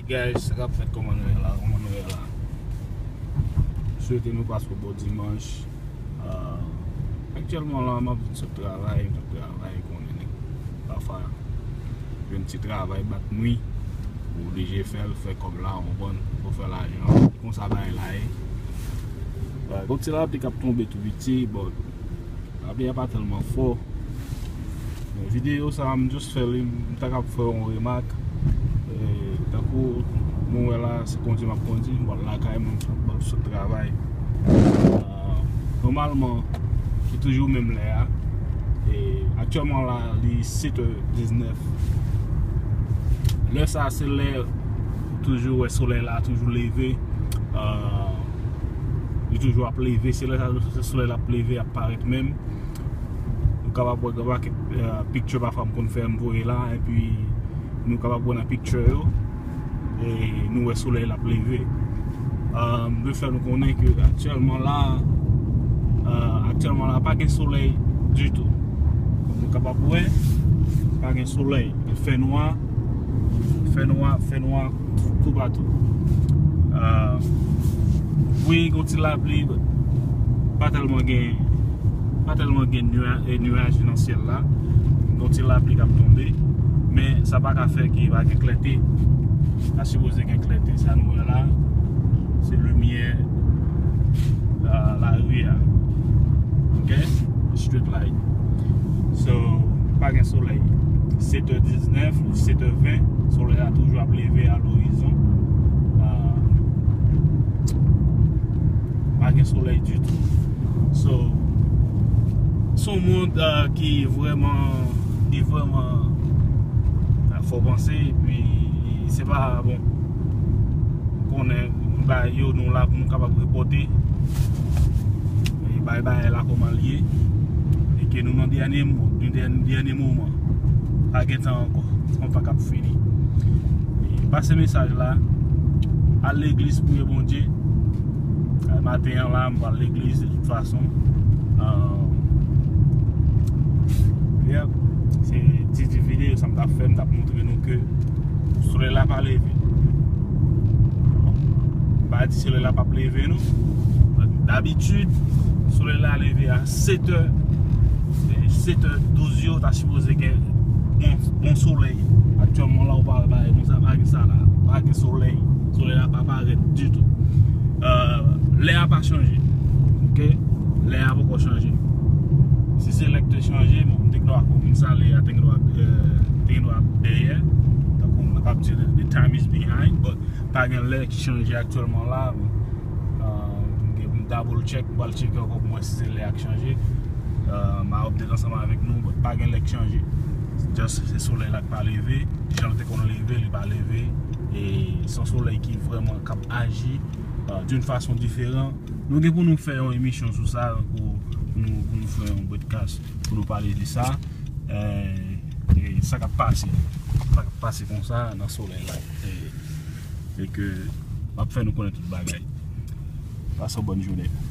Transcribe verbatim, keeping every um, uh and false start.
Guys, sa k ap fèt, kòman nou ye la? Kòman nou ye la? Swete nou pase yon bon dimanch. Ah, aktyèlman la, m ap vin sot travay, m ap travay, konnen nèg pafwa jwenn ti travay bat nwi, ou oblije fè l, fè kòb la, ou konprann, pou fè lajan. Konsa bagay la ye. Ah, gon ti lapli k ap tonbe tou piti, but lapli a pa tèlman fò. Men videyo sa a, m just fè li, m ta kab fè yon remak. E, tankou nou wè la, se kondi m ap kondi, m pral lakay mwen, m pral sot travay. Ah, nòmalman, se toujou menm lè a. E aktyèlman la, li sèt è diznèf. Lè sa a, se lè toujou wè solèy la toujou leve. Ah, li toujou ap leve, se lè sa a, se solèy la ap leve, ap parèt menm. Nou kapab wè gen pakèt, eh, picture pafwa m konn fè, m voye la, epi nou kapab wè nan picture yo, e nou wè solèy la ap leve. Ah, m vle fè nou konnen ke aktyèlman la, ah, aktyèlman la, pa gen solèy ditou. Kòm nou kapab wè, pa gen solèy. Fè nwa, fè nwa, fè nwa toupatou. Ah, wi, gon ti lapli, pa tèlman gen, pa tèlman gen nwa-, eh, nwaj nan syèl la. Gon ti lapli k ap tonbe, men sa pa ka fè ke pa gen klète. Pa sipoze gen klète. Sa nou wè la, se limyè, ah, lari a. Ok? Street light. So, pa gen solèy. Sèt è diznèf ou sèt è ven, solèy la toujou ap leve a lorizon. Ah, pa gen solèy ditou. So, se yon mond, ah, ki vrèman, ki vrèman, ah, fò panse, epi se pa bon. Konnen bagay yo, nou la pou nou kapab repòte. E bay bagay la kòman l ye. E ke nou nan dènye mo, nan dènye, dènye moman. Pa gen tan ankò. Se yon pa k ap fini. E pase mesaj la. Al legliz, priye Bondye. Maten an la, m pral legliz de tout fason. Ah, yep. Se ti, ti videyo sa m t ap fè, m t ap montre nou ke solèy la pa leve. M pa di solèy la p ap leve, non. Dabitid, solèy la leve a sèt è, sèt è douz yo, ta sipoze gen bon, bon solèy. Aktyèlman la, ou pa wè bagay konsa, pa gen sa la. Pa gen solèy. Solèy la pa parèt ditou. Euh, lè a pa chanje. Ok? Lè a poko chanje. Si se lè k te chanje, bon, m te gen dwa konprann sa, lè a te gen dwa, euh, te gen dwa dèyè. Tankou m kapab di, the time is behind, but pa gen lè ki chanje aktyèlman la. Euh, m gen pou m double check, m pral tcheke ankò pou m wè si se lè a k chanje. Euh, m a update ansanm avèk nou, but pa gen lè k chanje. Just se solèy la k pa leve, jan l te konn leve, li pa leve. E se yon solèy ki vrèman k ap aji, euh, d'une façon différente. Nou gen pou nou fè yon emisyon sou sa, pou, pou nou, pou nou fè yon podcast, pou nou pale de sa. Eh, e sa k ap pase, sa k ap pase konsa nan solèy la. E, e ke m ap fè nou konnen tout bagay. Pase yon bòn jounen.